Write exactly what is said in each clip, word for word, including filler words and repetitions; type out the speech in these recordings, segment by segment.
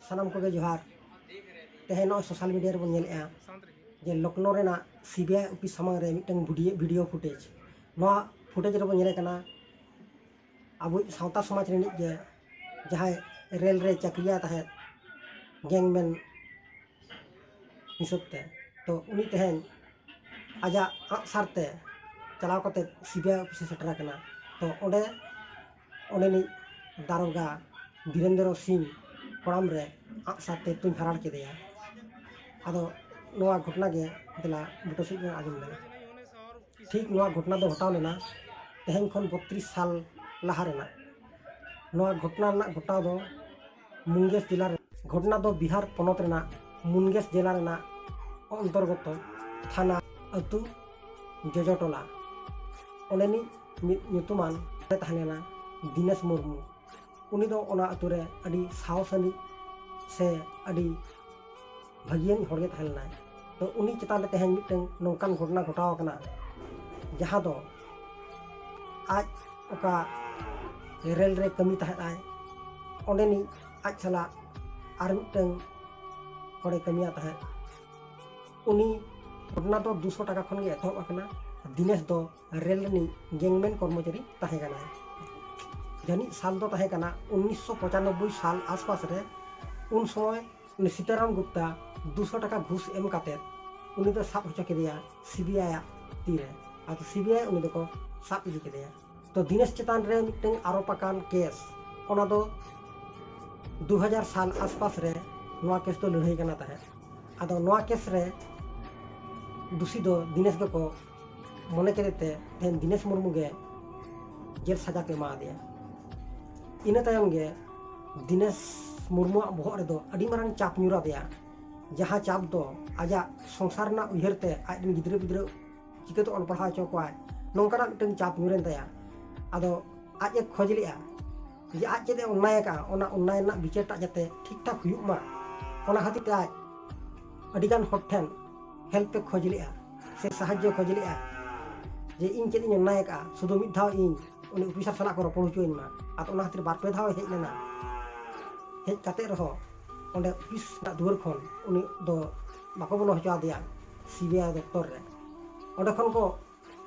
ᱥᱟᱱᱟᱢ ᱠᱚᱜᱮ ᱡᱚᱦᱟᱨ᱾ ᱛᱮᱦᱮᱧ ᱱᱚᱜᱼᱚᱭ ᱥᱳᱥᱟᱞ ᱢᱤᱰᱤᱭᱟ ᱨᱮᱵᱚᱱ ᱧᱮᱞᱮᱫᱼᱟ ᱡᱮ ᱞᱚᱠᱷᱱᱳ ᱨᱮᱱᱟᱜ ᱥᱤᱵᱤᱟᱭ ᱚᱯᱷᱤᱥ ᱥᱟᱢᱟᱝ ᱨᱮ ᱢᱤᱫᱴᱟᱝ ᱵᱷᱤᱰᱤᱭᱳ, ᱵᱷᱤᱰᱤᱭᱳ ᱯᱷᱩᱴᱮᱡᱽ, ᱱᱚᱣᱟ ᱯᱷᱩᱴᱮᱡᱽ ᱨᱮᱵᱚᱱ ᱧᱮᱞᱮ ᱠᱟᱱᱟ ᱟᱵᱚ ᱥᱟᱶᱛᱟ ᱥᱚᱢᱟᱡᱽ ᱨᱤᱱᱤᱡ ᱜᱮ ᱡᱟᱦᱟᱸᱭ ᱨᱮᱞ ᱨᱮ ᱪᱟᱹᱠᱨᱤᱭᱟᱭ ᱛᱟᱦᱮᱸᱫ ᱜᱮᱝᱢᱮᱱ ᱦᱤᱥᱟᱹᱵ ᱛᱮ, ᱛᱚ ᱩᱱᱤ ᱛᱮᱦᱮᱧ ᱟᱡᱟᱜ ᱟᱸᱜᱼᱥᱟᱨ ᱛᱮ ᱪᱟᱞᱟᱣ ᱠᱟᱛᱮ ᱥᱤᱵᱤᱟᱭ ᱚᱯᱷᱤᱥ ᱮ ᱥᱮᱴᱮᱨ ᱟᱠᱟᱱᱟ᱾ ᱛᱚ ᱚᱸᱰᱮ ᱚᱸᱰᱮᱱᱤᱡ ᱫᱟᱨᱚᱜᱟ ᱵᱤᱨᱮᱱᱫᱨᱚ ᱥᱤᱝ ᱠᱚᱲᱟᱢ ᱨᱮ ᱟᱸᱜᱼᱥᱟᱨ ᱛᱮ ᱛᱩᱧ ᱦᱟᱨᱟᱲ ᱠᱮᱫᱮᱭᱟ᱾ ᱟᱫᱚ ᱱᱚᱣᱟ ᱜᱷᱚᱴᱚᱱᱟ ᱜᱮ ᱫᱮᱞᱟ ᱵᱩᱴᱟᱹ ᱥᱮᱫ ᱵᱚᱱ ᱟᱸᱡᱚᱢ ᱞᱮᱜᱮ᱾ ᱴᱷᱤᱠ ᱱᱚᱣᱟ ᱜᱷᱚᱴᱚᱱᱟ ᱫᱚ ᱜᱷᱚᱴᱟᱣ ᱞᱮᱱᱟ ᱛᱮᱦᱮᱧ ᱠᱷᱚᱱ ᱵᱚᱛᱨᱤᱥ ᱥᱟᱞ ᱞᱟᱦᱟ ᱨᱮᱱᱟᱜ᱾ ᱱᱚᱣᱟ ᱜᱷᱚᱴᱚᱱᱟ ᱨᱮᱱᱟᱜ ᱜᱷᱚᱴᱟᱣ ᱫᱚ ᱢᱩᱝᱜᱮᱥ ᱡᱮᱞᱟ ᱨᱮ, ᱜᱷᱚᱴᱚᱱᱟ ᱫᱚ ᱵᱤᱦᱟᱨ ᱯᱚᱱᱚᱛ ᱨᱮᱱᱟᱜ ᱢᱩᱱᱜᱮᱥ ᱡᱮᱞᱟ ᱨᱮᱱᱟᱜ ᱚᱱᱛᱚᱨᱜᱚᱛᱚ ᱛᱷᱟᱱᱟ ᱟᱹᱛᱩ ᱡᱚᱡᱚᱴᱚᱞᱟ᱾ ᱚᱸᱰᱮᱱᱤᱡ ᱢᱤᱫ ᱧᱩᱛᱩᱢᱟᱱ ᱦᱚᱲᱮ ᱛᱟᱦᱮᱸ ᱞᱮᱱᱟ ᱫᱤᱱᱮᱥ ᱢᱩᱨᱢᱩ᱾ ᱩᱱᱤ ᱫᱚ ᱚᱱᱟ ᱟᱹᱛᱩ ᱨᱮ ᱟᱹᱰᱤ ᱥᱟᱦᱚᱥᱟᱱᱤᱡ ᱥᱮ ᱟᱹᱰᱤ ᱵᱷᱟᱹᱜᱤᱭᱟᱱ ᱦᱚᱲ ᱜᱮ ᱛᱟᱦᱮᱸ ᱞᱮᱱᱟᱭ᱾ ᱛᱚ ᱩᱱᱤ ᱪᱮᱛᱟᱱ ᱨᱮ ᱛᱮᱦᱮᱧ ᱢᱤᱫᱴᱟᱝ ᱱᱚᱝᱠᱟᱱ ᱜᱷᱚᱴᱚᱱᱟ ᱜᱷᱚᱴᱟᱣ ᱟᱠᱟᱱᱟ, ᱡᱟᱦᱟᱸ ᱫᱚ ᱟᱡ ᱚᱠᱟ ᱨᱮᱞ ᱨᱮ ᱠᱟᱹᱢᱤ ᱛᱟᱦᱮᱸᱫ ᱟᱭ, ᱚᱸᱰᱮᱱᱤᱡ ᱟᱡ ᱥᱟᱞᱟᱜ ᱟᱨ ᱢᱤᱫᱴᱟᱝ ᱦᱚᱲᱮ ᱠᱟᱹᱢᱤᱭᱟ ᱛᱟᱦᱮᱸᱫ᱾ ᱩᱱᱤ ᱜᱷᱚᱴᱚᱱᱟ ᱫᱚ ᱫᱩᱥᱚ ᱴᱟᱠᱟ ᱠᱷᱚᱱ ᱜᱮ ᱮᱛᱚᱦᱚᱵ ᱟᱠᱟᱱᱟ᱾ ᱫᱤᱱᱮᱥ ᱫᱚ ᱨᱮᱞ ᱨᱤᱱᱤᱡ ᱜᱮᱝᱢᱮᱱ ᱠᱚᱨᱢᱚᱪᱟᱨᱤ ᱛᱟᱦᱮᱸ ᱠᱟᱱᱟᱭ᱾ ᱡᱟᱹᱱᱤᱡ ᱥᱟᱞ ᱫᱚ ᱛᱟᱦᱮᱸ ᱠᱟᱱᱟ ᱩᱱᱤᱥᱥᱚ ᱯᱚᱸᱪᱟᱱᱚᱵᱵᱳᱭ ᱥᱟᱞ ᱟᱥᱯᱟᱥ ᱨᱮ᱾ ᱩᱱ ᱥᱚᱢᱚᱭ ᱩᱱᱤ ᱥᱤᱛᱟᱨᱟᱢ ᱜᱩᱯᱛᱟ ᱫᱩᱥᱚ ᱴᱟᱠᱟ ᱜᱷᱩᱥ ᱮᱢ ᱠᱟᱛᱮ ᱩᱱᱤ ᱫᱚ ᱥᱟᱵ ᱦᱚᱪᱚ ᱠᱮᱫᱮᱭᱟ ᱥᱤᱵᱤᱟᱭ ᱟᱜ ᱛᱤᱨᱮ᱾ ᱟᱫᱚ ᱥᱤᱵᱤᱟᱭ ᱩᱱᱤ ᱫᱚᱠᱚ ᱥᱟᱵ ᱤᱫᱤ ᱠᱮᱫᱮᱭᱟ᱾ ᱛᱚ ᱫᱤᱱᱮᱥ ᱪᱮᱛᱟᱱ ᱨᱮ ᱢᱤᱫᱴᱟᱝ ᱟᱨᱚᱯ ᱟᱠᱟᱱ ᱠᱮᱥ, ᱚᱱᱟ ᱫᱚ ᱫᱩ ᱦᱟᱡᱟᱨ ᱥᱟᱞ ᱟᱥᱯᱟᱥ ᱨᱮ ᱱᱚᱣᱟ ᱠᱮᱥ ᱫᱚ ᱞᱟᱹᱲᱦᱟᱹᱭ ᱠᱟᱱᱟ ᱛᱟᱦᱮᱸᱫ᱾ ᱟᱫᱚ ᱱᱚᱣᱟ ᱠᱮᱥ ᱨᱮ ᱫᱩᱥᱤ ᱫᱚ ᱫᱤᱱᱮᱥ ᱜᱮᱠᱚ ᱢᱚᱱᱮ ᱠᱮᱫᱮ ᱛᱮ ᱛᱮᱦᱮᱧ ᱫᱤᱱᱮᱥ ᱢᱩᱨᱢᱩ ᱜᱮ ᱡᱮᱞ ᱥᱟᱡᱟ ᱠᱚ ᱮᱢᱟ ᱫᱮᱭᱟ᱾ ᱤᱱᱟᱹ ᱛᱟᱭᱚᱢ ᱜᱮ ᱫᱤᱱᱮᱥ ᱢᱩᱨᱢᱩᱣᱟᱜ ᱵᱚᱦᱚᱜ ᱨᱮᱫᱚ ᱟᱹᱰᱤ ᱢᱟᱨᱟᱝ ᱪᱟᱯ ᱧᱩᱨ ᱟᱫᱮᱭᱟ, ᱡᱟᱦᱟᱸ ᱪᱟᱯ ᱫᱚ ᱟᱡᱟᱜ ᱥᱚᱝᱥᱟᱨ ᱨᱮᱱᱟᱜ ᱩᱭᱦᱟᱹᱨ ᱛᱮ ᱟᱡ ᱨᱮᱱ ᱜᱤᱫᱽᱨᱟᱹ ᱯᱤᱫᱽᱨᱟᱹ ᱪᱤᱠᱟᱹᱛᱮ ᱚᱞ ᱯᱟᱲᱦᱟᱣ ᱦᱚᱪᱚ ᱠᱚᱣᱟᱭ, ᱱᱚᱝᱠᱟᱱᱟᱜ ᱢᱤᱫᱴᱟᱝ ᱪᱟᱯ ᱧᱩᱨᱮᱱ ᱛᱟᱭᱟ᱾ ᱟᱫᱚ ᱟᱡ ᱮ ᱠᱷᱚᱡᱽ ᱞᱮᱜᱼᱟ ᱡᱮ ᱟᱡ ᱪᱮᱫ ᱮ ᱚᱱᱱᱟᱭ ᱟᱠᱟᱫᱼᱟ, ᱚᱱᱟ ᱚᱱᱱᱟᱭ ᱨᱮᱱᱟᱜ ᱵᱤᱪᱟᱹᱨ ᱴᱟᱜ ᱡᱟᱛᱮ ᱴᱷᱤᱠ ᱴᱷᱟᱠ ᱦᱩᱭᱩᱜ ᱢᱟ, ᱚᱱᱟ ᱠᱷᱟᱹᱛᱤᱨ ᱛᱮ ᱟᱡ ᱟᱹᱰᱤᱜᱟᱱ ᱦᱚᱲ ᱴᱷᱮᱱ ᱦᱮᱞᱯ ᱮ ᱠᱷᱚᱡᱽ ᱞᱮᱜᱼᱟ ᱥᱮ ᱥᱟᱦᱟᱡᱽᱡᱚ ᱠᱷᱚᱡᱽ ᱞᱮᱜᱼᱟ ᱡᱮ ᱤᱧ ᱪᱮᱫ ᱤᱧ ᱚᱱᱱᱟᱭ ᱟᱠᱟᱫᱼᱟ, ᱥᱩᱫᱷᱩ ᱢᱤᱫ ᱫᱷᱟᱣ ᱤᱧ ᱩᱱᱤ ᱚᱯᱷᱤᱥᱟᱨ ᱥᱟᱞᱟᱜ ᱠᱚ ᱨᱚᱯᱚᱲ ᱦᱚᱪᱚᱧ ᱢᱟ᱾ ᱟᱫᱚ ᱚᱱᱟ ᱠᱷᱟᱹᱛᱤᱨ ᱵᱟᱨ ᱯᱮ ᱫᱷᱟᱣ ᱦᱮᱡ ᱞᱮᱱᱟ᱾ ᱦᱮᱡ ᱠᱟᱛᱮ ᱨᱮᱦᱚᱸ ᱚᱸᱰᱮ ᱚᱯᱷᱤᱥ ᱨᱮᱱᱟᱜ ᱫᱩᱣᱟᱹᱨ ᱠᱷᱚᱱ ᱩᱱᱤ ᱫᱚ ᱵᱟᱠᱚ ᱵᱚᱞᱚ ᱦᱚᱪᱚ ᱟᱫᱮᱭᱟ ᱥᱤᱵᱤᱟᱭ ᱫᱚᱯᱛᱚᱨ ᱨᱮ᱾ ᱚᱸᱰᱮ ᱠᱷᱚᱱ ᱠᱚ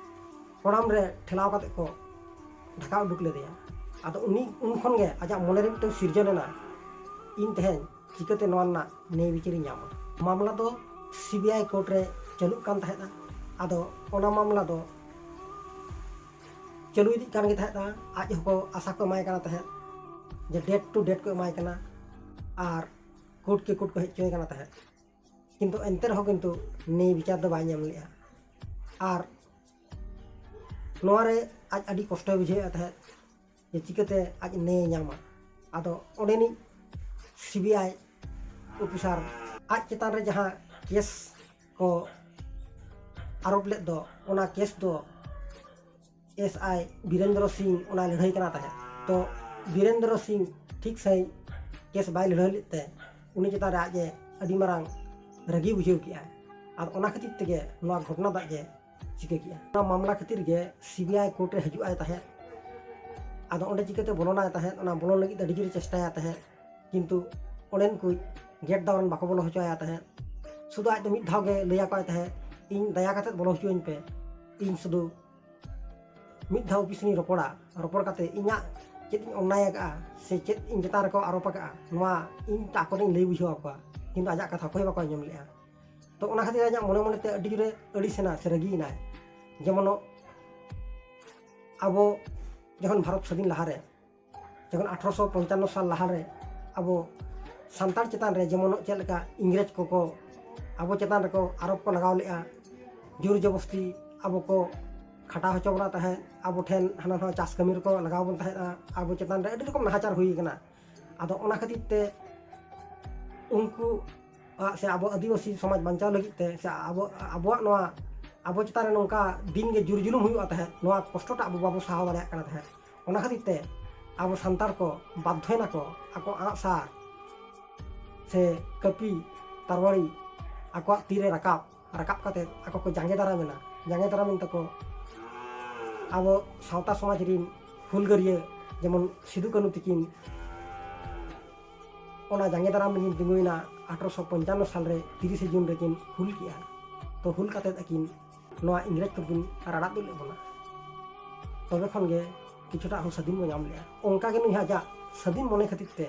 ᱠᱚᱲᱟᱢ ᱨᱮ ᱴᱷᱮᱞᱟᱣ ᱠᱟᱛᱮ ᱠᱚ ᱰᱷᱟᱠᱟ ᱩᱰᱩᱠ ᱞᱮᱫᱮᱭᱟ᱾ ᱟᱫᱚ ᱩᱱᱤ ᱩᱱ ᱠᱷᱚᱱ ᱜᱮ ᱟᱡᱟᱜ ᱢᱚᱱᱮ ᱨᱮ ᱢᱤᱫᱴᱟᱝ ᱥᱤᱨᱡᱚᱱ ᱮᱱᱟ, ᱤᱧ ᱛᱮᱦᱮᱧ ᱪᱤᱠᱟᱹᱛᱮ ᱱᱚᱣᱟ ᱨᱮᱱᱟᱜ ᱱᱮᱭ ᱵᱤᱪᱟᱹᱨᱤᱧ ᱧᱟᱢᱟ᱾ ᱢᱟᱢᱞᱟ ᱫᱚ ᱥᱤᱵᱤᱟᱭ ᱠᱳᱨᱴ ᱨᱮ ᱪᱟᱹᱞᱩᱜ ᱠᱟᱱ ᱛᱟᱦᱮᱸᱫᱼᱟ᱾ ᱟᱫᱚ ᱚᱱᱟ ᱢᱟᱢᱞᱟ ᱫᱚ ᱪᱟᱹᱞᱩ ᱤᱫᱤᱜ ᱠᱟᱱ ᱜᱮ ᱛᱟᱦᱮᱸᱫᱼᱟ᱾ ᱟᱡ ᱦᱚᱸᱠᱚ ᱟᱥᱟ ᱠᱚ ᱮᱢᱟᱭ ᱠᱟᱱᱟ ᱛᱟᱦᱮᱸᱫ ᱡᱮ ᱰᱮᱴ ᱴᱩ ᱰᱮᱴ ᱠᱚ ᱮᱢᱟᱭ ᱠᱟᱱᱟ, ᱟᱨ ᱠᱳᱨᱴ ᱠᱮ ᱠᱳᱨᱴ ᱠᱚ ᱦᱮᱡ ᱦᱚᱪᱚᱭᱮ ᱠᱟᱱᱟ ᱛᱟᱦᱮᱸᱫ᱾ ᱠᱤᱱᱛᱩ ᱮᱱᱛᱮ ᱨᱮᱦᱚᱸ ᱠᱤᱱᱛᱩ ᱱᱮᱭ ᱵᱤᱪᱟᱨ ᱫᱚ ᱵᱟᱭ ᱧᱟᱢ ᱞᱮᱫᱼᱟ᱾ ᱟᱨ ᱱᱚᱣᱟ ᱨᱮ ᱟᱡ ᱟᱹᱰᱤ ᱠᱚᱥᱴᱚᱭ ᱵᱩᱡᱷᱟᱹᱣᱮᱫᱼᱟ ᱛᱟᱦᱮᱸᱫ ᱡᱮ ᱪᱤᱠᱟᱹᱛᱮ ᱟᱡ ᱱᱮᱭᱮ ᱧᱟᱢᱟ᱾ ᱟᱫᱚ ᱚᱸᱰᱮᱱᱤᱡ ᱥᱤᱵᱤᱟᱭ ᱚᱯᱷᱤᱥᱟᱨ ᱟᱡ ᱪᱮᱛᱟᱱ ᱨᱮ ᱡᱟᱦᱟᱸ ᱠᱮᱥ ᱠᱚ ᱟᱨᱳᱯ ᱞᱮᱫ ᱫᱚ, ᱚᱱᱟ ᱠᱮᱥ ᱫᱚ ᱮᱥ ᱟᱭ ᱵᱤᱨᱮᱱᱫᱨᱚ ᱥᱤᱝ ᱚᱱᱟ ᱞᱟᱹᱲᱦᱟᱹᱭ ᱠᱟᱱᱟ ᱛᱟᱦᱮᱸᱫ᱾ ᱛᱚ ᱵᱤᱨᱮᱱᱫᱨᱚ ᱥᱤᱝ ᱴᱷᱤᱠ ᱥᱟᱺᱦᱤᱡ ᱠᱮᱥ ᱵᱟᱭ ᱞᱟᱹᱲᱦᱟᱹᱭ ᱞᱮᱫ ᱛᱮ ᱩᱱᱤ ᱪᱮᱛᱟᱱ ᱨᱮ ᱟᱡ ᱮ ᱟᱹᱰᱤ ᱢᱟᱨᱟᱝ ᱨᱟᱹᱜᱤ ᱵᱩᱡᱷᱟᱹᱣ ᱠᱮᱜᱼᱟᱭ᱾ ᱟᱨ ᱚᱱᱟ ᱠᱷᱟᱹᱛᱤᱨ ᱛᱮᱜᱮ ᱱᱚᱣᱟ ᱜᱷᱚᱴᱚᱱᱟ ᱫᱚ ᱟᱡ ᱮ ᱪᱤᱠᱟᱹ ᱠᱮᱜᱼᱟ᱾ ᱚᱱᱟ ᱢᱟᱢᱞᱟ ᱠᱷᱟᱹᱛᱤᱨ ᱜᱮ ᱥᱤᱵᱤᱟᱭ ᱠᱳᱨᱴ ᱨᱮ ᱦᱤᱡᱩᱜ ᱟᱭ ᱛᱟᱦᱮᱸᱫ᱾ ᱟᱫᱚ ᱚᱸᱰᱮ ᱪᱤᱠᱟᱹᱛᱮ ᱵᱚᱞᱚᱱᱟᱭ ᱛᱟᱦᱮᱸᱫ, ᱚᱱᱟ ᱵᱚᱞᱚᱱ ᱞᱟᱹᱜᱤᱫ ᱟᱹᱰᱤ ᱡᱳᱨᱮ ᱪᱮᱥᱴᱟᱭᱟ ᱛᱟᱦᱮᱸᱫ, ᱠᱤᱱᱛᱩ ᱚᱸᱰᱮᱱ ᱠᱚ ᱜᱮᱴ ᱫᱟᱣᱨᱮᱱ ᱵᱟᱠᱚ ᱵᱚᱞᱚ ᱦᱚᱪᱚᱣᱟᱭᱟ ᱛᱟᱦᱮᱸᱫ᱾ ᱥᱩᱫᱷᱩ ᱟᱡ ᱫᱚ ᱢᱤᱫ ᱫᱷᱟᱣ ᱜᱮ ᱞᱟᱹᱭ ᱟᱠᱚᱣᱟᱭ ᱛᱟᱦᱮᱸᱫ, "ᱤᱧ ᱫᱟᱭᱟ ᱠᱟᱛᱮᱫ ᱵᱚᱞᱚ ᱦᱚᱪᱚᱣᱟᱹᱧ ᱯᱮ, ᱤᱧ ᱥᱩᱫᱷᱩ ᱢᱤᱫ ᱫᱷᱟᱣ ᱚᱯᱷᱤᱥ ᱨᱤᱧ ᱨᱚᱯᱚᱲᱟ, ᱨᱚᱯᱚᱲ ᱠᱟᱛᱮ ᱤᱧᱟᱹᱜ ᱪᱮᱫ ᱤᱧ ᱚᱱᱱᱟᱭ ᱟᱠᱟᱫᱼᱟ ᱥᱮ ᱪᱮᱫ ᱤᱧ ᱪᱮᱛᱟᱱ ᱨᱮᱠᱚ ᱟᱨᱳᱯ ᱟᱠᱟᱫᱼᱟ, ᱱᱚᱣᱟ ᱤᱧ ᱟᱠᱚ ᱴᱷᱮᱱ ᱤᱧ ᱞᱟᱹᱭ ᱵᱩᱡᱷᱟᱹᱣ ᱟᱠᱚᱣᱟ", ᱠᱤᱱᱛᱩ ᱟᱡᱟᱜ ᱠᱟᱛᱷᱟ ᱚᱠᱚᱭ ᱵᱟᱠᱚ ᱟᱸᱡᱚᱢ ᱞᱮᱫᱼᱟ᱾ ᱛᱚ ᱚᱱᱟ ᱠᱷᱟᱹᱛᱤᱨ ᱟᱡᱟᱜ ᱢᱚᱱᱮ ᱢᱚᱱᱮᱛᱮ ᱟᱹᱰᱤ ᱡᱳᱨᱮ ᱟᱹᱲᱤᱥᱮᱱᱟ ᱥᱮ ᱨᱟᱹᱜᱤᱭᱮᱱᱟᱭ᱾ ᱡᱮᱢᱚᱱ ᱟᱵᱚ ᱡᱚᱠᱷᱚᱱ ᱵᱷᱟᱨᱚᱛ ᱥᱟᱹᱫᱷᱤᱱ ᱞᱟᱦᱟᱨᱮ, ᱡᱚᱠᱷᱚᱱ ᱟᱴᱷᱨᱚᱥᱚ ᱯᱚᱧᱪᱟᱱᱱᱚ ᱥᱟᱞ ᱞᱟᱦᱟᱨᱮ ᱟᱵᱚ ᱥᱟᱱᱛᱟᱲ ᱪᱮᱛᱟᱱ ᱨᱮ ᱡᱮᱢᱚᱱ ᱪᱮᱫ ᱞᱮᱠᱟ ᱤᱝᱨᱮᱡᱽ ᱠᱚᱠᱚ ᱟᱵᱚ ᱪᱮᱛᱟᱱ ᱨᱮᱠᱚ ᱟᱨᱳᱯ ᱠᱚ ᱞᱟᱜᱟᱣ ᱞᱮᱫᱼᱟ, ᱡᱳᱨ ᱡᱚᱵᱚᱥᱛᱤ ᱟᱵᱚ ᱠᱚ ᱠᱷᱟᱴᱟᱣ ᱦᱚᱪᱚ ᱵᱚᱱᱟ ᱛᱟᱦᱮᱸᱫ, ᱟᱵᱚ ᱴᱷᱮᱱ ᱦᱟᱱᱟ ᱱᱟᱣᱟ ᱪᱟᱥ ᱠᱟᱹᱢᱤ ᱨᱮᱠᱚ ᱞᱟᱜᱟᱣ ᱵᱚᱱ ᱛᱟᱦᱮᱸᱫᱼᱟ, ᱟᱵᱚ ᱪᱮᱛᱟᱱ ᱨᱮ ᱟᱹᱰᱤ ᱨᱚᱠᱚᱢ ᱱᱟᱦᱟᱪᱟᱨ ᱦᱩᱭ ᱟᱠᱟᱱᱟ᱾ ᱟᱫᱚ ᱚᱱᱟ ᱠᱷᱟᱹᱛᱤᱨ ᱛᱮ ᱩᱱᱠᱩ ᱟᱜ ᱥᱮ ᱟᱵᱚ ᱟᱹᱫᱤᱵᱟᱹᱥᱤ ᱥᱚᱢᱟᱡᱽ ᱵᱟᱧᱪᱟᱣ ᱞᱟᱹᱜᱤᱫ ᱛᱮ ᱥᱮ ᱟᱵᱚ, ᱟᱵᱚᱣᱟᱜ ᱱᱚᱣᱟ, ᱟᱵᱚ ᱪᱮᱛᱟᱱ ᱨᱮ ᱱᱚᱝᱠᱟ ᱫᱤᱱ ᱜᱮ ᱡᱩᱨ ᱡᱩᱞᱩᱢ ᱦᱩᱭᱩᱜᱼᱟ ᱛᱟᱦᱮᱸᱫ, ᱱᱚᱣᱟ ᱠᱚᱥᱴᱚᱴᱟᱜ ᱟᱵᱚ ᱵᱟᱵᱚ ᱥᱟᱦᱟᱣ ᱫᱟᱲᱮᱭᱟᱜ ᱠᱟᱱᱟ ᱛᱟᱦᱮᱸᱫ᱾ ᱚᱱᱟ ᱠᱷᱟᱹᱛᱤᱨ ᱛᱮ ᱟᱵᱚ ᱥᱟᱱᱛᱟᱲ ᱠᱚ ᱵᱟᱫᱽᱫᱷᱚᱭᱮᱱᱟ ᱠᱚ ᱟᱠᱚ ᱟᱸᱜ ᱥᱟᱨ ᱥᱮ ᱠᱟᱹᱯᱤ ᱛᱟᱨᱣᱟᱲᱤ ᱟᱠᱚᱣᱟᱜ ᱛᱤᱨᱮ ᱨᱟᱠᱟᱵ, ᱨᱟᱠᱟᱵ ᱠᱟᱛᱮ ᱟᱠᱚ ᱠᱚ ᱡᱟᱸᱜᱮ ᱫᱟᱨᱟᱢᱮᱱᱟ᱾ ᱡᱟᱸᱜᱮ ᱫᱟᱨᱟᱢᱮᱱ ᱛᱟᱠᱚ ᱟᱵᱚ ᱥᱟᱶᱛᱟ ᱥᱚᱢᱟᱡᱽ ᱨᱤᱱ ᱦᱩᱞᱜᱟᱹᱨᱤᱭᱟᱹ ᱡᱮᱢᱚᱱ ᱥᱤᱫᱩ ᱠᱟᱹᱱᱩ ᱛᱤᱠᱤᱱ, ᱚᱱᱟ ᱡᱟᱸᱜᱮ ᱫᱟᱨᱟᱢ ᱨᱮᱠᱤᱱ ᱛᱤᱸᱜᱩᱭᱮᱱᱟ᱾ ᱟᱴᱷᱨᱚᱥᱚ ᱯᱚᱧᱪᱟᱱᱱᱚ ᱥᱟᱞ ᱨᱮ ᱛᱤᱨᱤᱥᱮ ᱡᱩᱱ ᱨᱮᱠᱤᱱ ᱦᱩᱞ ᱠᱮᱜᱼᱟ᱾ ᱛᱚ ᱦᱩᱞ ᱠᱟᱛᱮᱫ ᱟᱹᱠᱤᱱ ᱱᱚᱣᱟ ᱤᱝᱨᱮᱡᱽ ᱠᱷᱚᱱ ᱠᱤᱱ ᱨᱟᱲᱟ ᱫᱩᱜ ᱞᱮᱫ ᱵᱚᱱᱟ᱾ ᱛᱚᱵᱮ ᱠᱷᱚᱱ ᱜᱮ ᱠᱤᱪᱷᱩᱴᱟ ᱦᱚᱸ ᱥᱟᱹᱫᱷᱤᱱ ᱵᱚᱱ ᱧᱟᱢ ᱞᱮᱜᱼᱟ᱾ ᱚᱱᱠᱟ ᱜᱮ ᱱᱩᱭ ᱦᱚᱸ ᱟᱡᱟᱜ ᱥᱟᱹᱫᱷᱤᱱ ᱢᱚᱱᱮ ᱠᱷᱟᱹᱛᱤᱨ ᱛᱮ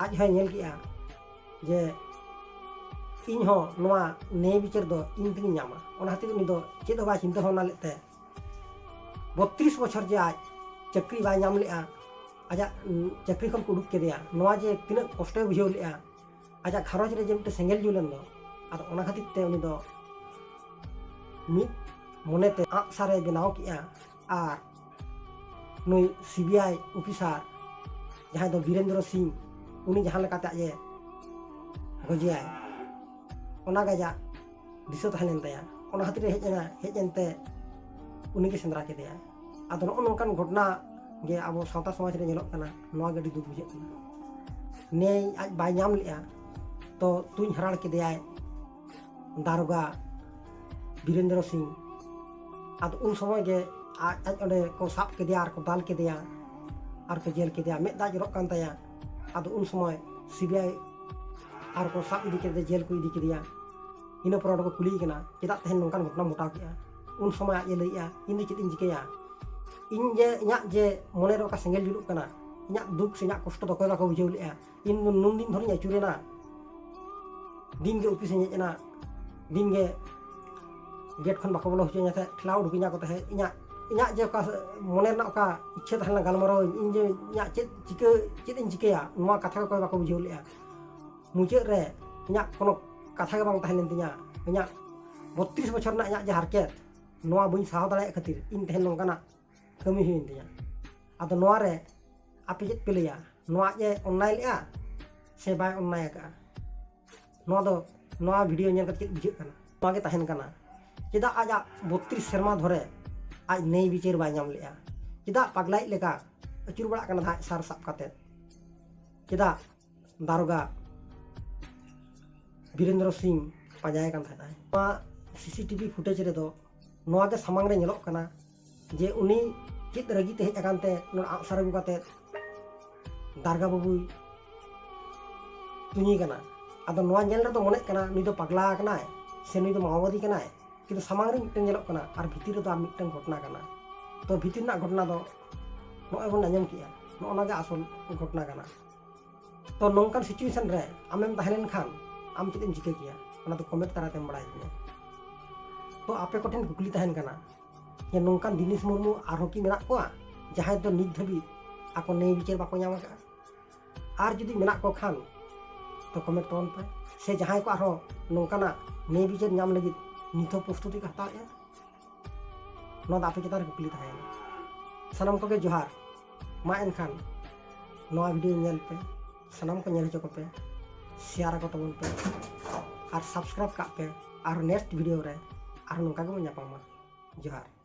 ᱟᱡ ᱦᱚᱸᱭ ᱧᱮᱞ ᱠᱮᱜᱼᱟ ᱡᱮ ᱤᱧ ᱦᱚᱸ ᱱᱚᱣᱟ ᱱᱮᱭ ᱵᱤᱪᱟᱹᱨ ᱫᱚ ᱤᱧ ᱛᱮᱜᱤᱧ ᱧᱟᱢᱟ᱾ ᱚᱱᱟ ᱠᱷᱟᱹᱛᱤᱨ ᱩᱱᱤ ᱫᱚ ᱪᱮᱫ ᱦᱚᱸ ᱵᱟᱭ ᱪᱤᱱᱛᱟᱹ ᱵᱷᱟᱵᱽᱱᱟ ᱞᱮᱫ ᱛᱮ ᱵᱚᱛᱛᱨᱤᱥ ᱵᱚᱪᱷᱚᱨ ᱡᱮ ᱟᱡ ᱪᱟᱹᱠᱨᱤ ᱵᱟᱭ ᱧᱟᱢ ᱞᱮᱜᱼᱟ, ᱟᱡᱟᱜ, ᱩᱸ, ᱪᱟᱹᱠᱨᱤ ᱠᱷᱚᱱ ᱠᱚ ᱩᱰᱩᱠ ᱠᱮᱫᱮᱭᱟ, ᱱᱚᱣᱟ ᱡᱮ ᱛᱤᱱᱟᱹᱜ ᱠᱚᱥᱴᱚᱭ ᱵᱩᱡᱷᱟᱹᱣ ᱞᱮᱜᱼᱟ, ᱟᱡᱟᱜ ᱜᱷᱟᱨᱚᱸᱡᱽ ᱨᱮ ᱡᱮ ᱢᱤᱫᱴᱮᱱ ᱥᱮᱸᱜᱮᱞ ᱡᱩᱞ ᱮᱱ ᱫᱚ, ᱟᱫᱚ ᱚᱱᱟ ᱠᱷᱟᱹᱛᱤᱨ ᱛᱮ ᱩᱱᱤ ᱫᱚ ᱢᱤᱫ ᱢᱚᱱᱮᱛᱮ ᱟᱸᱜ ᱥᱟᱨ ᱮ ᱵᱮᱱᱟᱣ ᱠᱮᱜᱼᱟ᱾ ᱟᱨ ᱱᱩᱭ ᱥᱤ ᱵᱤ ᱟᱭ ᱚᱯᱷᱤᱥᱟᱨ ᱡᱟᱦᱟᱸᱭ ᱫᱚ ᱵᱤᱨᱮᱱᱫᱨᱚ ᱥᱤᱝ, ᱩᱱᱤ ᱡᱟᱦᱟᱸ ᱞᱮᱠᱟᱛᱮ ᱟᱡ ᱮ ᱜᱚᱡᱮᱭᱟᱭ, ᱚᱱᱟ ᱜᱮ ᱟᱡᱟᱜ ᱫᱤᱥᱟᱹ ᱛᱟᱦᱮᱸ ᱞᱮᱱ ᱛᱟᱭᱟ᱾ ᱚᱱᱟ ᱠᱷᱟᱹᱛᱤᱨ ᱮ ᱦᱮᱡ ᱮᱱᱟ, ᱦᱮᱡ ᱮᱱᱛᱮ ᱩᱱᱤ ᱜᱮ ᱥᱮᱸᱫᱽᱨᱟ ᱠᱮᱫᱮᱭᱟ᱾ ᱟᱫᱚ ᱱᱚᱜᱼᱚ ᱱᱚᱝᱠᱟᱱ ᱜᱷᱚᱴᱚᱱᱟ ᱜᱮ ᱟᱵᱚ ᱥᱟᱶᱛᱟ ᱥᱚᱢᱟᱡᱽ ᱨᱮ ᱧᱮᱞᱚᱜ ᱠᱟᱱᱟ᱾ ᱱᱚᱣᱟ ᱜᱮ ᱟᱹᱰᱤ ᱫᱩᱠ ᱵᱩᱡᱷᱟᱹᱜ ᱠᱟᱱᱟ᱾ ᱱᱮᱭ ᱟᱡ ᱵᱟᱭ ᱧᱟᱢ ᱞᱮᱜᱼᱟ, ᱛᱚ ᱛᱩᱧ ᱦᱟᱨᱟᱲ ᱠᱮᱫᱮᱭᱟᱭ ᱫᱟᱨᱚᱜᱟ ᱵᱤᱨᱮᱱᱫᱨᱚ ᱥᱤᱝ᱾ ᱟᱫᱚ ᱩᱱ ᱥᱚᱢᱚᱭ ᱜᱮ ᱟᱡ, ᱟᱡ ᱚᱸᱰᱮ ᱠᱚ ᱥᱟᱵ ᱠᱮᱫᱮᱭᱟ ᱟᱨ ᱠᱚ ᱫᱟᱞ ᱠᱮᱫᱮᱭᱟ ᱟᱨ ᱠᱚ ᱡᱮᱞ ᱠᱮᱫᱮᱭᱟ, ᱢᱮᱫ ᱫᱟᱜ ᱡᱚᱨᱚᱜ ᱠᱟᱱ ᱛᱟᱭᱟ᱾ ᱟᱫᱚ ᱩᱱ ᱥᱚᱢᱚᱭ ᱥᱤ ᱵᱤ ᱟᱭ ᱟᱨ ᱠᱚ ᱥᱟᱵ ᱤᱫᱤ ᱠᱮᱫᱮ, ᱡᱮᱞ ᱠᱚ ᱤᱫᱤ ᱠᱮᱫᱮᱭᱟ᱾ ᱤᱱᱟᱹ ᱯᱚᱨᱮ ᱚᱸᱰᱮ ᱠᱚ ᱠᱩᱞᱤᱭᱮ ᱠᱟᱱᱟ, "ᱪᱮᱫᱟᱜ ᱛᱮᱦᱮᱧ ᱱᱚᱝᱠᱟᱱ ᱜᱷᱚᱴᱚᱱᱟᱢ ᱜᱷᱚᱴᱟᱣ ᱠᱮᱜᱼᱟ?" ᱩᱱ ᱥᱚᱢᱚᱭ ᱟᱡ ᱮ ᱞᱟᱹᱭᱮᱜᱼᱟ, "ᱤᱧ ᱫᱚ ᱪᱮᱫ ᱤᱧ ᱪᱤᱠᱟᱹᱭᱟ? ᱤᱧ ᱡᱮ ᱤᱧᱟᱹᱜ ᱡᱮ ᱢᱚᱱᱮ ᱨᱮ ᱚᱠᱟ ᱥᱮᱸᱜᱮᱞ ᱡᱩᱞᱩᱜ ᱠᱟᱱᱟ, ᱤᱧᱟᱹᱜ ᱫᱩᱠ ᱥᱮ ᱤᱧᱟᱹᱜ ᱠᱚᱥᱴᱚ ᱫᱚ ᱚᱠᱚᱭ ᱵᱟᱠᱚ ᱵᱩᱡᱷᱟᱹᱣ ᱞᱮᱜᱼᱟ᱾ ᱤᱧ ᱫᱚ ᱱᱩᱱ ᱫᱤᱱ ᱫᱷᱚᱨᱮᱧ ᱟᱹᱪᱩᱨᱮᱱᱟ, ᱫᱤᱱ ᱜᱮ ᱚᱯᱷᱤᱥ ᱤᱧ ᱦᱮᱡ ᱮᱱᱟ, ᱫᱤᱱ ᱜᱮ ᱜᱮᱴ ᱠᱷᱚᱱ ᱵᱟᱠᱚ ᱵᱚᱞᱚ ᱦᱚᱪᱚᱧᱟ ᱛᱟᱦᱮᱸᱫ, ᱴᱷᱮᱞᱟᱣ ᱩᱰᱩᱠᱤᱧᱟ ᱠᱚ ᱛᱟᱦᱮᱸᱫ᱾ ᱤᱧᱟᱹᱜ, ᱤᱧᱟᱹᱜ ᱡᱮ ᱚᱠᱟ ᱢᱚᱱᱮ ᱨᱮᱱᱟᱜ ᱚᱠᱟ ᱤᱪᱪᱷᱟᱹ ᱛᱟᱦᱮᱸ ᱞᱮᱱᱟ ᱜᱟᱞᱢᱟᱨᱟᱣ ᱟᱹᱧ, ᱤᱧ ᱡᱮ ᱤᱧᱟᱹᱜ ᱪᱮᱫ ᱪᱤᱠᱟᱹ, ᱪᱮᱫ ᱤᱧ ᱪᱤᱠᱟᱹᱭᱟ, ᱱᱚᱣᱟ ᱠᱟᱛᱷᱟ ᱜᱮ ᱚᱠᱚᱭ ᱵᱟᱠᱚ ᱵᱩᱡᱷᱟᱹᱣ ᱞᱮᱜᱼᱟ᱾ ᱢᱩᱪᱟᱹᱫ ᱨᱮ ᱤᱧᱟᱹᱜ ᱠᱳᱱᱳ ᱠᱟᱛᱷᱟ ᱜᱮ ᱵᱟᱝ ᱛᱟᱦᱮᱸ ᱞᱮᱱ ᱛᱤᱧᱟᱹ᱾ ᱤᱧᱟᱹᱜ ᱵᱚᱛᱛᱨᱤᱥ ᱵᱚᱪᱷᱚᱨ ᱨᱮᱱᱟᱜ ᱤᱧᱟᱹᱜ ᱡᱮ ᱦᱟᱨᱠᱮᱛ, ᱱᱚᱣᱟ ᱵᱟᱹᱧ ᱥᱟᱦᱟᱣ ᱫᱟᱲᱮᱭᱟᱜ ᱠᱷᱟᱹᱛᱤᱨ ᱤᱧ ᱛᱮᱦᱮᱧ ᱱᱚᱝᱠᱟᱱᱟᱜ ᱠᱟᱹᱢᱤ ᱦᱩᱭᱮᱱ ᱛᱤᱧᱟᱹ᱾ ᱟᱫᱚ ᱱᱚᱣᱟ ᱨᱮ ᱟᱯᱮ ᱪᱮᱫ ᱯᱮ ᱞᱟᱹᱭᱟ? ᱱᱚᱣᱟ ᱟᱡ ᱮ ᱚᱱᱱᱟᱭ ᱞᱮᱜᱼᱟ ᱥᱮ ᱵᱟᱭ ᱚᱱᱱᱟᱭ ᱟᱠᱟᱫᱼᱟ?" ᱱᱚᱣᱟ ᱫᱚ, ᱱᱚᱣᱟ ᱵᱷᱤᱰᱤᱭᱳ ᱧᱮᱞ ᱠᱟᱛᱮ ᱪᱮᱫ ᱵᱩᱡᱷᱟᱹᱜ ᱠᱟᱱᱟ? ᱱᱚᱣᱟ ᱜᱮ ᱛᱟᱦᱮᱱ ᱠᱟᱱᱟ, ᱪᱮᱫᱟᱜ ᱟᱡᱟᱜ ᱵᱚᱛᱛᱨᱤᱥ ᱥᱮᱨᱢᱟ ᱫᱷᱚᱨᱮ ᱟᱡ ᱱᱮᱭ ᱵᱤᱪᱟᱹᱨ ᱵᱟᱭ ᱧᱟᱢ ᱞᱮᱜᱼᱟ? ᱪᱮᱫᱟᱜ ᱯᱟᱜᱽᱞᱟᱭᱤᱡ ᱞᱮᱠᱟ ᱟᱹᱪᱩᱨ ᱵᱟᱲᱟᱜ ᱠᱟᱱᱟ ᱛᱟᱦᱮᱸᱫ ᱥᱟᱨ ᱥᱟᱵ ᱠᱟᱛᱮ? ᱪᱮᱫᱟᱜ ᱫᱟᱨᱚᱜᱟ ᱵᱤᱨᱮᱱᱫᱨᱚ ᱥᱤᱝ ᱯᱟᱸᱡᱟᱭᱮ ᱠᱟᱱ ᱛᱟᱦᱮᱸᱫ? ᱱᱚᱣᱟ ᱥᱤ ᱥᱤ ᱴᱤ ᱵᱷᱤ ᱯᱷᱩᱴᱮᱡᱽ ᱨᱮᱫᱚ ᱱᱚᱣᱟ ᱜᱮ ᱥᱟᱢᱟᱝ ᱨᱮ ᱧᱮᱞᱚᱜ ᱠᱟᱱᱟ ᱡᱮ ᱩᱱᱤ ᱪᱮᱫ ᱨᱟᱹᱜᱤ ᱛᱮ ᱦᱮᱡ ᱟᱠᱟᱱ ᱛᱮ ᱱᱚᱰᱮ ᱟᱸᱜ ᱥᱟᱨ ᱟᱹᱜᱩ ᱠᱟᱛᱮ ᱫᱟᱨᱜᱟ ᱵᱟᱹᱵᱩᱭ ᱛᱩᱧᱮ ᱠᱟᱱᱟ᱾ ᱟᱫᱚ ᱱᱚᱣᱟ ᱧᱮᱞ ᱨᱮᱫᱚ ᱢᱚᱱᱮᱜ ᱠᱟᱱᱟ ᱱᱩᱭ ᱫᱚ ᱯᱟᱜᱽᱞᱟ ᱟᱠᱟᱱᱟᱭ ᱥᱮ ᱱᱩᱭ ᱫᱚ ᱢᱟᱣᱵᱟᱫᱤ ᱠᱟᱱᱟᱭ, ᱠᱤᱱᱛᱩ ᱥᱟᱢᱟᱝ ᱨᱮ ᱢᱤᱫᱴᱟᱝ ᱧᱮᱞᱚᱜ ᱠᱟᱱᱟ ᱟᱨ ᱵᱷᱤᱛᱤᱨ ᱨᱮᱫᱚ ᱟᱨ ᱢᱤᱫᱴᱟᱝ ᱜᱷᱚᱴᱚᱱᱟ ᱠᱟᱱᱟ᱾ ᱛᱚ ᱵᱷᱤᱛᱤᱨ ᱨᱮᱱᱟᱜ ᱜᱷᱚᱴᱚᱱᱟ ᱫᱚ ᱱᱚᱜᱼᱚᱭ ᱵᱚᱱ ᱟᱸᱡᱚᱢ ᱠᱮᱜᱼᱟ, ᱱᱚᱜᱼᱚ ᱱᱚᱣᱟ ᱜᱮ ᱟᱥᱚᱞ ᱜᱷᱚᱴᱚᱱᱟ ᱠᱟᱱᱟ᱾ ᱛᱚ ᱱᱚᱝᱠᱟᱱ situation ᱨᱮ ᱟᱢᱮᱢ ᱛᱟᱦᱮᱸ ᱞᱮᱱᱠᱷᱟᱱ ᱟᱢ ᱪᱮᱫ ᱮᱢ ᱪᱤᱠᱟᱹ ᱠᱮᱭᱟ, ᱚᱱᱟ ᱫᱚ comment ᱛᱟᱞᱟᱛᱮᱢ ᱵᱟᱲᱟᱭ ᱦᱚᱪᱚᱧᱟ᱾ ᱛᱚ ᱟᱯᱮ ᱠᱚᱴᱷᱮᱱ ᱠᱩᱠᱞᱤ ᱛᱟᱦᱮᱱ ᱠᱟᱱᱟ ᱡᱮ ᱱᱚᱝᱠᱟᱱ ᱫᱤᱱᱮᱥ ᱢᱩᱨᱢᱩ ᱟᱨᱦᱚᱸ ᱠᱤ ᱢᱮᱱᱟᱜ ᱠᱚᱣᱟ ᱡᱟᱦᱟᱸᱭ ᱫᱚ ᱱᱤᱛ ᱫᱷᱟᱹᱵᱤᱡ ᱟᱠᱚ ᱱᱮᱭ ᱵᱤᱪᱟᱹᱨ ᱵᱟᱠᱚ ᱧᱟᱢ ᱟᱠᱟᱫᱼᱟ? ᱟᱨ ᱡᱩᱫᱤ ᱢᱮᱱᱟᱜ ᱠᱚ ᱠᱷᱟᱱ ᱛᱚ comment ᱛᱟᱵᱚᱱ ᱯᱮ, ᱥᱮ ᱡᱟᱦᱟᱸᱭ ᱠᱚ ᱟᱨᱦᱚᱸ ᱱᱚᱝᱠᱟᱱᱟᱜ ᱱᱮᱭ ᱵᱤᱪᱟᱹᱨ ᱧᱟᱢ ᱞᱟᱹᱜᱤᱫ ᱱᱤᱛ ᱦᱚᱸ ᱯᱨᱚᱥᱛᱩᱛᱤ ᱠᱚ ᱦᱟᱛᱟᱣᱮᱫᱼᱟ, ᱱᱚᱣᱟ ᱫᱚ ᱟᱯᱮ ᱪᱮᱛᱟᱱ ᱨᱮ ᱠᱩᱠᱞᱤ ᱛᱟᱦᱮᱸᱭᱮᱱᱟ᱾ ᱥᱟᱱᱟᱢ ᱠᱚᱜᱮ ᱡᱚᱦᱟᱨ᱾ ᱢᱟ ᱮᱱᱠᱷᱟᱱ ᱱᱚᱣᱟ video ᱧᱮᱞ ᱯᱮ, ᱥᱟᱱᱟᱢ ᱠᱚ ᱧᱮᱞ ᱦᱚᱪᱚ ᱠᱚᱯᱮ, share ᱟᱠᱚ ᱛᱟᱵᱚᱱ ᱯᱮ ᱟᱨ subscribe ᱠᱟᱜ ᱯᱮ᱾ ᱟᱨ next video ᱨᱮ ᱟᱨᱦᱚᱸ ᱱᱚᱝᱠᱟ ᱜᱮᱵᱚᱱ ᱧᱟᱯᱟᱢᱟ᱾ ᱡᱚᱦᱟᱨ᱾